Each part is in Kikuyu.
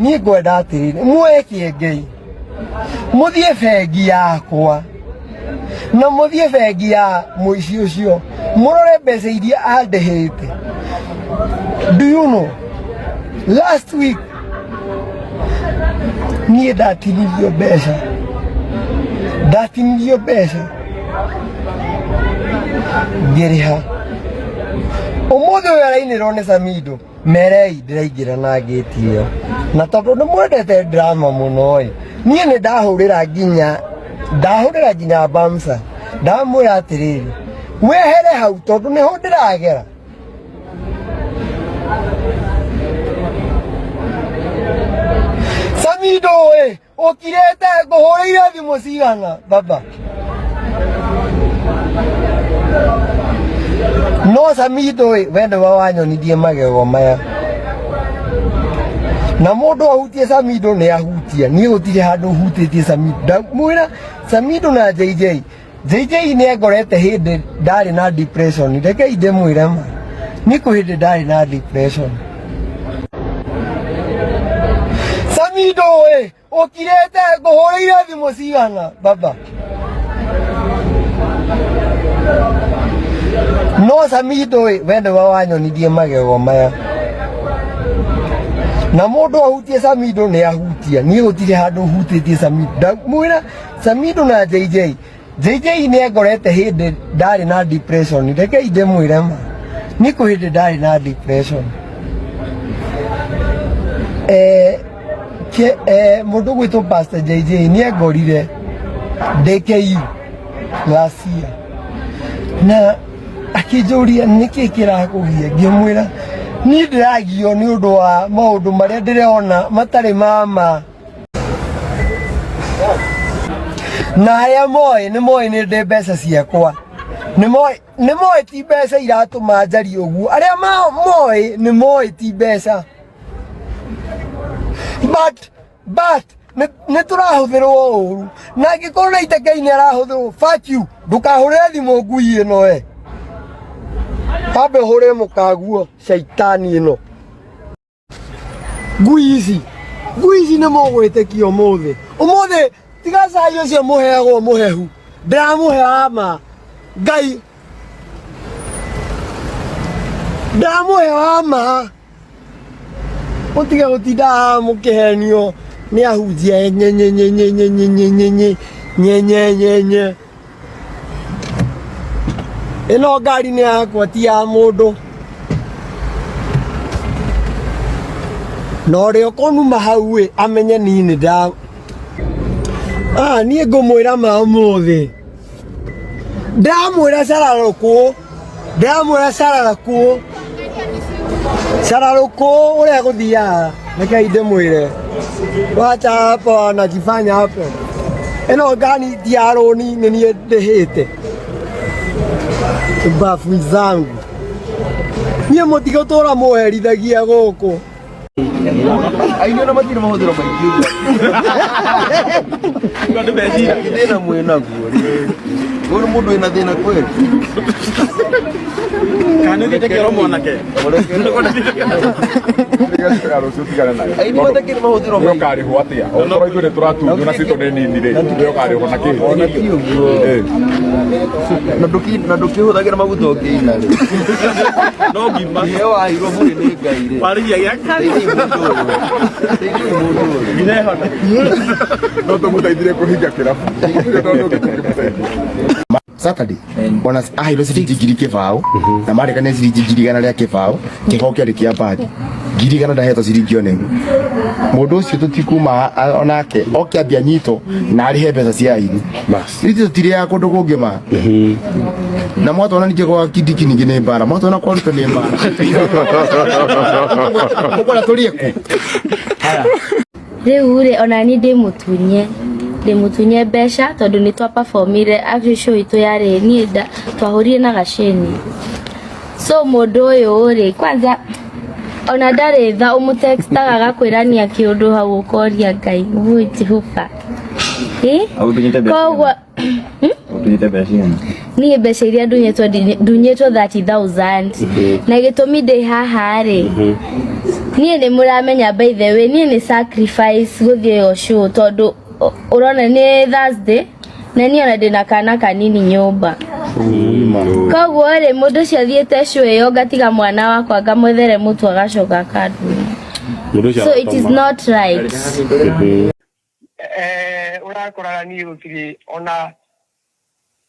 Niĩ ngwenda atĩrĩrĩ, muoye kĩengei, mũthiĩ bengi yakwa na mũthiĩ bengi ya mũici ũcio, mũrore mbeca iria andĩhĩte. Do you know, last week niĩ ndatinirio mbeca, ndatinirio mbeca ngĩrĩha. Ũmũthĩ ũyũ arainĩrwo nĩ Samido. Merei ndĩraingĩra na ngĩti ĩyo, na tondũ nĩ mwendete drama mũno ĩ, niĩ nĩ ndahũrĩra nginya, ndahũrĩra nginya Bamsa, ndamwĩra atĩrĩrĩ, wehere hau tondũ nĩho ndĩragera. Samido ĩ, Ũkirĩte ngũhũrĩire thimũ cigana baba? No Samido ĩ, we nĩwe wanyonirie magego maya. Na mũndũ ahutie Samido nĩ ahutia. Niĩ gũtirĩ handũ hutĩtie Samido. Ndamwĩra Samido na JJ. JJ nĩ angorete hĩndĩ ndarĩ na depression. Rekei ndĩmwĩre ma. Niĩ kwĩ hĩndĩ ndarĩ na depression. Samido ĩ, ũkirĩte ngũhũrĩire thimũ cigana baba? No Samido ĩ, we nĩwe wanyonirie magego maya. Na mũndũ ahutie Samido nĩ ahutia. Niĩ gũtirĩ handũ hutĩtie Samido. Ndamwĩra Samido na JJ. JJ nĩ angorete hĩndĩ ndarĩ na depression. Rekei ndĩmwĩre ma. Niĩ kwĩ hĩndĩ ndarĩ na depression. Eh, ke, eh, mũndũ gwĩtwo Pastor JJ nĩ angorire ndĩ KU last year na akĩnjũria nĩkĩ kĩrakũgia, ngĩmwĩra niĩ ndĩragio nĩ ũndũ wa maũndũ marĩa ndĩrona matarĩ ma ma. Na arĩa moĩ nĩ moĩ nĩ ndĩ mbeca ciakwa, nĩ moĩ, nĩ moĩ ti mbeca iratũma njarie ũguo. Arĩa moĩ nĩ moĩ ti mbeca, but nĩ tũrahũthĩrwo ũru, na angĩkorwo na Itekei nĩ arahũthĩrwo, fuck you. Ndũkahũrĩre thimũ ngui ĩno we, wambe ũhũrĩre mũkaguo caitani ĩno. Ngui ici, ngui ici nĩ mũgwĩtĩkia ũmũthĩ, ũmũthĩ tiga cai ũcio mũheagwo mũhehu, ndĩramũhe wa ma Ngai, ndĩramũhe wa ma, mũtige gũtinda haha mũkĩhenio nĩ ahunjia nyenyenyenyenyenyenyenye nyenyenyenye. Ĩno ngari nĩ yakwa ti ya mũndũ. Na ũrĩa ũkũnuma hau ĩ amenye niĩ nĩ nda. Ah, niĩ ngũmwĩra ma ũmũthĩ. Ndĩramwĩra cararũkũ, ndĩramwĩra cararũkũ, cararũkũ ũrĩa gũthiaga. Rekei ndĩmwĩre. Wacha hapo wanajifanya hapo. Ĩno ngari ti ya rũni nĩ niĩ ndĩhĩte. Mbabu zangu. Niĩ mũtigũtũra mũherithagia gũkũ. Aini ona matirĩ mahũthĩro maingĩ ũguo. Thĩna mwĩ naguo rĩ. Ũyũ nĩ mũndũ wĩna thĩna kweli. Kana nĩ ũthiĩte kĩoro mwanake? Aini matakĩrĩ mahũthĩro maingĩ. Ũkarĩhwo atĩa? Okorwo ithuĩ nĩ tũratunywo na citũ nĩ nini rĩ, we ũkarĩhwo na kĩ? Ona ti ũguo. Eh. Na ndũkĩhũthagĩra maguta ũkĩina rĩ. No ngima. Iheo waheirwo burĩ nĩ Ngai rĩ. Warĩria gĩa Teithiai mũndũ ũyũ. Teithiai mũndũ ũyũ. nginya ĩhona. No tũmũteithire kũhinga kĩrabu. Gũtirĩ ũndũ ũngĩ tũngĩmũteithia. Saturday ona aheirwo ciringi 10,000 na marekania ciringi 100,000 rĩa kĩbaũ, kĩbaũ kĩarĩ kĩa mbandi 100,000, ndahetwo ciringi ona ĩmwe. Mũndũ ũcio tũtikuma onake oke ambia nyito na arĩhe mbeca cia aini. Ithuĩ tũtirĩaga kũndũ kũngĩ ma na mwatona ningĩ gwa Kindiki ningĩ nĩ mbara, mwatona kwa Ruto nĩ mbara, ũkwenda tũrĩe kũ? Rĩu rĩ, ona niĩ ndĩmũtunye, ndĩmũtunye mbeca tondũ nĩ twa performire, actually show itũ yarĩ niĩ twahũrire na Gaceni. So mũndũ ũyũ rĩ, kwanza ona ndarĩ tha, ũmũtextaga agakwĩra nĩ kĩũndũ hau ũkoria Ngai, woi Jehova. Ĩ? Koguo Ũtunyĩte mbeca cigana? Niĩ mbeca iria ndunyĩtwo, ndunyĩtwo 30,000, na gĩtũmi ndĩ haha rĩ, Niĩ nĩ mũramenya, by the way, niĩ nĩ sacrifice gũthiĩ ĩyo show tondũ ũrona nĩ Thursday na niĩ ona ndĩna kana kanini nyũmba. Koguo rĩ, mũndũ ũcio athiĩte show ĩyo ngatiga mwana wakwa ngamwethere mũtu agacoka akandunya. Mũndũ ũcio So it is not right. Ũrakoraga niĩ gũtirĩ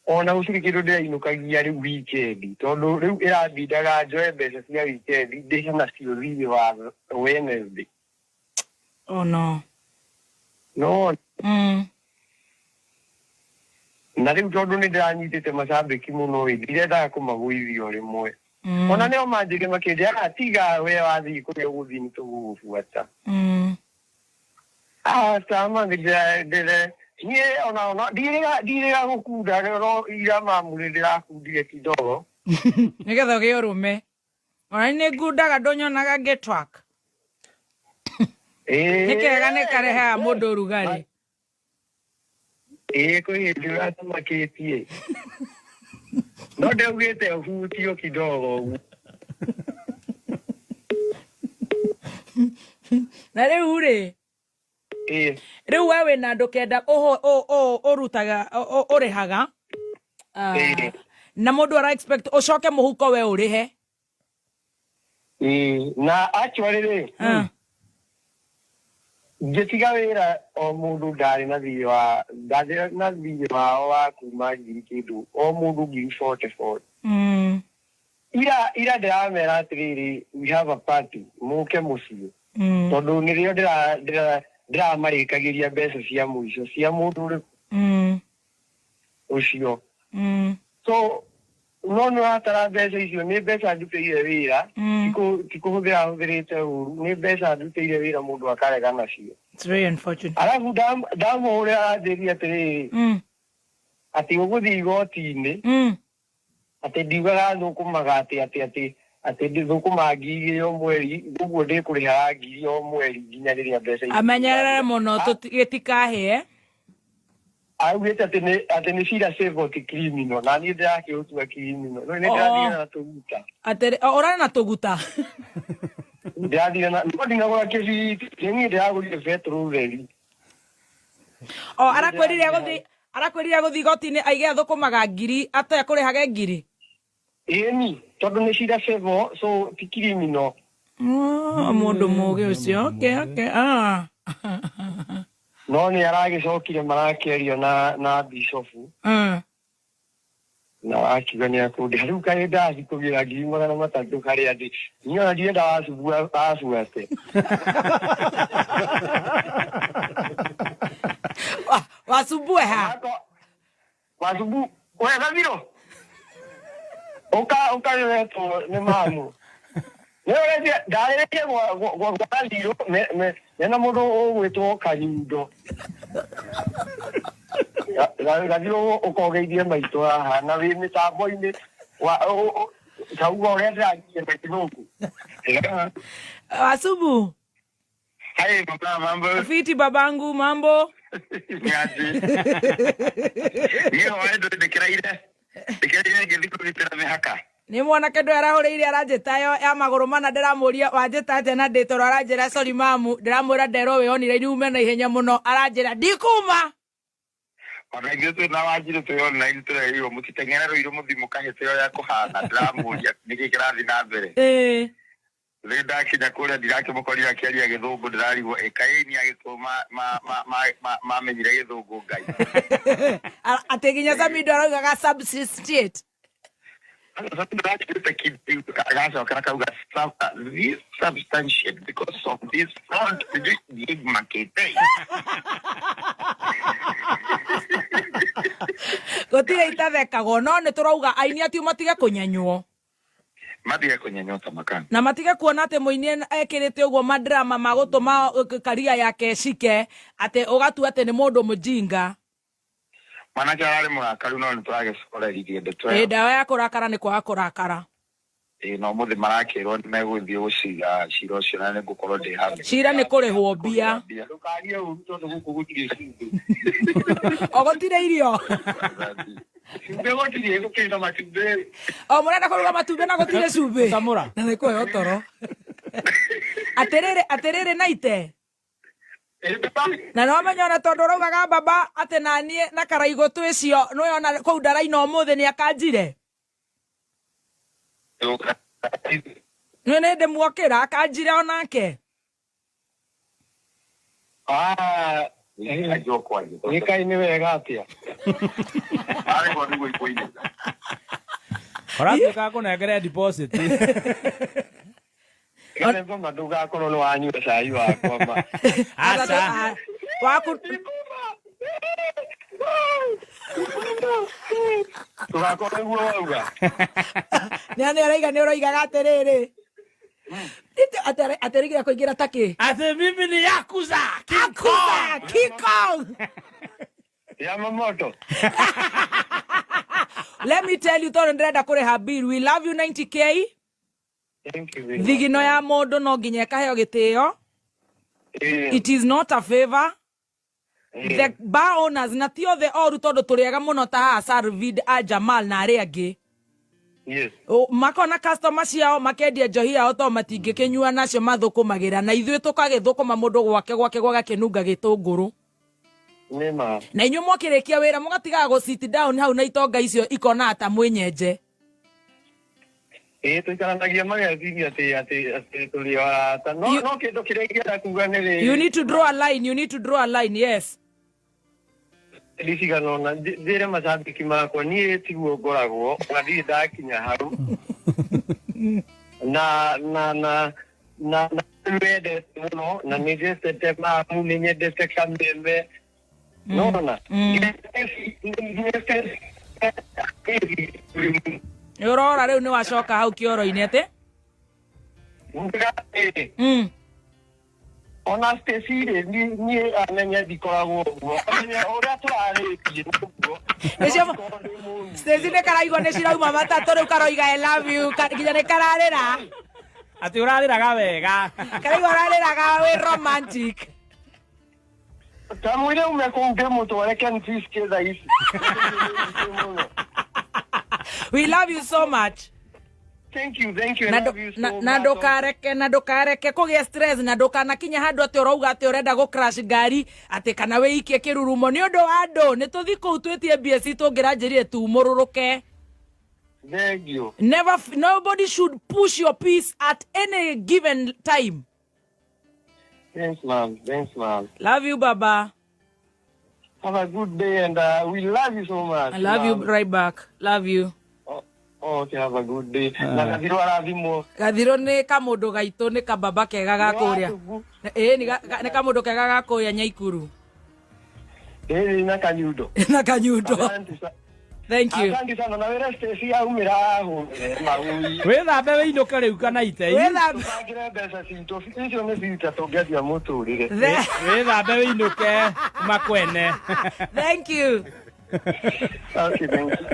ona gũtirĩ kĩndũ ndĩrainũkagia rĩu weekend, tondũ rĩu ĩrambindaga njoe mbeca cia weekend ndĩhe nacio thirĩ wa Wednesday. Oh no. No na rĩu tondũ nĩ ndĩranyitĩte macambĩki mũno ĩ, ndirendaga kũmagũithia o rĩmwe. Ona nĩo manjĩrire makĩnjĩra, "Tiga we wathiĩ kũrĩa ũgũthiĩ nĩ tũgũgũbuata." Aca ma ndĩre niĩ ona ndirĩga gũkunda, no ira mamu nĩ ndĩrakundire kidogo. Nĩgetha ũgĩe ũrũme. Ona nĩ ngundaga, ndũnyonaga ngĩtwak. Nĩ kega, nĩ karehaga mũndũ ũrugarĩ. Ĩĩ, kwĩ hĩndĩ ũracamakĩtie no ndaugĩte ũhutio kidogo ũguo. Na rĩu rĩ, rĩu we wĩna andũ 9 ũrutaga ũrĩhaga. Ĩĩ. Na mũndũ ara expect ũcoke mũhuko we ũrĩhe. Ĩĩ, na actually rĩ, ngĩtiga wĩra o mũndũ ndarĩ na thirĩ wa ndarĩ na thirĩ wao wa kuma ngiri kĩndũ, o mũndũ ngiri forty forty. Ira ndĩramera atĩrĩrĩ, we have a party, mũke mũciĩ, tondũ nĩrĩo ndĩramarĩkagĩria mbeca cia mũico cia mũndũ ũrĩkũ ũcio. So no nĩ ũratara mbeca icio nĩ mbeca ndutĩire wĩra. Ti kũhũthĩra hũthĩrĩte ũru, nĩ mbeca ndutĩire wĩra mũndũ akarega nacio. It's very unfortunate. Arabu ndamũhũrĩra aranjĩria atĩrĩrĩ, atĩ ũgũthiĩ igoti-inĩ, atĩ ndiugaga thũkũmaga atĩ ndĩthũkũmaga 2,000 o mweri, ũguo ndĩkũrĩhaga 1,000 o mweri nginya rĩrĩa mbeca icio Amenyerere cigathira. mũno gĩtikahĩe. Augĩte atĩ nĩ cira civil ti criminal, na niĩ ndĩrakĩũtua criminal, no nĩ ndĩrathire na tũguta. Atĩrĩ, ũrarĩ na tũguta. Ndĩrathire na no ndinagũra kĩbiriti, nĩ niĩ ndĩragũrire petrol theri. O arakwĩrire agũthiĩ igoti-inĩ aige athũkũmaga 1,000 atĩ akũrĩhage 1,000. Ĩni, tondũ nĩ cira civil, so ti criminal. Oh, mũndũ mũgĩ ũcio. Okay. Ah. No nĩ aragĩcokire marakĩaria na bishofu na wakiuga nĩ akũndĩha. Rĩu kaĩ ndathi kũgĩra 300,000 harĩa ndĩ, niĩ ona ndirenda wabuate. Wasumbue ha. Wacumbu we gathiro ũka ũkarĩretwo nĩ mamu nĩ ũretia ndarĩrĩrie gwa gathiro mena mũndũ ũgwĩtwo Kanyundo. Gathiro ũkogeithie maitũ haha na wĩ mĩtambo-inĩ wa tauga ũrĩa ndĩragirie na gĩthũngũ. Wasubu. Hey, mama, mambo. Fiti babangu, mambo. Niaje? Niĩ hwaĩ ndũ ndĩkĩraire ngĩthiĩ kũgitĩra mĩhaka. Nĩ mwanake ndũ arahũrĩire aranjĩta yo ya magũrũ mana, ndĩramũria wanjĩta atĩa na ndĩ toro, aranjĩra sorry mamu, ndĩramwĩra nderwo wĩ online ume na ihenya mũno, aranjĩra ndikuma. Ona ithuĩ twĩ na Wanjirũ twĩ online tũrerirwo mũtiteng'ere rũirũ mũthiĩ mũkahĩte ũrĩa kũhana, ndĩramũria nĩkĩ kĩrathiĩ na mbere. Rĩu ndakinya kũrĩa ndirakĩmũkorire akĩaria gĩthũngũ, ndĩrarigwo ĩkaĩ ni agĩkũyũ mamenyire gĩthũngũ Ngai. Atĩ nginya Samido araugaga substitute. Agacokera kauga this substantiate because of this front makĩte. Gũtirĩ itathekagwo, no nĩ tũrauga aini atiu matige kũnyenywo. Matige kũnyenywo ta makanga. Na matige kuona atĩ mũini ekĩrĩte ũguo madrama ma gũtũma karia yake ĩcike atĩ ũgatua atĩ nĩ mũndũ mũjinga. Mwanake ararĩ mũrakaru no nĩ tũragĩcoreririe ndeto Ĩ, ĩyo. Ndawa ya kũrakara nĩ kwaga kũrakara. Ĩ, na ũmũthĩ marakĩrwo nĩ megũthiĩ gũcira cira ũcio na nĩ ngũkorwo ndĩ hamwe. Cira nĩ kũrĩhwo mbia. Ndũkarie ũru tondũ gũkũ gũtirĩ cumbĩ. O gũtirĩ irio. Cumbĩ gũtirĩ, gũkĩrĩ na matumbĩ. O mũrenda kũruga matumbĩ na gũtirĩ cumbĩ. Samũra. Na nĩ kũheo toro. Atiriri atiriri naite. Na no menya ona tondu uraugaga baba ati nanie na karaigo twicio nwe ona kuu ndaraina umuthi ni akanjire. Nwe ni ndimuokira akanjire onake. Ah, nä nä wega atä a Ũratuĩka kũnengere deposit. Ngoma ndũgakorwo nĩ wanyua cai wakwa ma. Aca. Waku Ndũgakorwo nĩguo wauga. nĩ nĩ araiga nĩ ũroigaga atĩrĩrĩ. Atĩrĩrĩ kũingĩra ta kĩ? Ati mimi ni Yakuza. King Akuza Kong. King Kong. Ya mamoto. Let me tell you tondu ndĩrenda kũrĩha bill. We love you 90K. Thank you very much. Thigino ya mũndũ no nginya ĩkaheo gĩtĩo. It is not a favor. The bar owners na ti othe oru tondu tũrĩega mũno ta haha Sarvid a Jamal na arĩa angĩ. Yes. Makona customer ciao makendia njohi yao to matingĩkĩnyua nacio mathũkũmagĩra na ithuĩ tũkagĩthũkũma mũndũ gwake gwake gwagakĩnunga gĩtũngũrũ. Nĩ ma. Na inyuĩ mwakĩrĩkia wĩra mũgatigaga gũ sit down hau na itonga icio ikona ta mwĩnyenje. Ĩĩ tũikaranagia mageciria atĩ atĩ atĩ tũrĩ o arata. No no kĩndũ kĩrĩa ingĩenda kuga nĩ rĩrĩ. You need to draw a line, you need to draw a line, yes. Ndicigana ona njĩre macambĩki makwa niĩ tiguo ngoragwo na ndirĩ ndakinya hau na na na na na nĩmendete mũno na nĩ nyendete mamu nĩ nyendete kameme nona Nĩ ũrora rĩu nĩ wacoka hau kĩoro-inĩ atĩ? Ona Stacy rĩ niĩ amenye ndikoragwo ũguo amenye ũrĩa tũrarĩtie nĩguo. Nĩcio Stacy nĩ karaigua nĩ cirauma matatũ rĩu karoiga I love you nginya nĩ kararĩra. Atĩ ũrarĩraga wega. Karaigua ũrarĩraga wĩ romantic. Kamwĩre ume kũu ndĩmũtware Kenfiske thaa ici. We love you so much. Thank you, thank you. I Na love you so na much. ndũkareke na ndũkareke kũgĩa stress na ndũkanakinye handũ atĩ ũrauga atĩ ũrenda gũ crash ngari atĩ kana wĩikie kĩrurumo nĩ ũndũ wa andũ nĩ tũthi kũu twĩtie mbia citũ ngĩranjĩrire tumũrũrũke. Thank you. Never, nobody should push your peace at any given time. Thanks, ma'am. Thanks, ma'am. Love you, Baba. Have a good day and we love you so much. I love you ma'am. right back. Love you. Oh, okay, have a good day. Na gathirwo arathimwo. Gathiro nĩ kamũndũ gaitũ nĩ kababa kega ga kũrĩa. Ĩĩ nĩ kamũndũ kega ga kũrĩa Nyaikuru. Ĩĩ na kanyundo. Na kanyundo. Thank you. Asante sana na wĩre Stacy aumĩra ahũre maui. Wĩthambe wĩinũke rĩu kana itei. Wĩthambe. Tũbangĩre mbeca citũ icio nĩ cita tũngĩendia mũtũrĩre. Wĩthambe wĩinũke makwene. Thank you. Okay, thank you.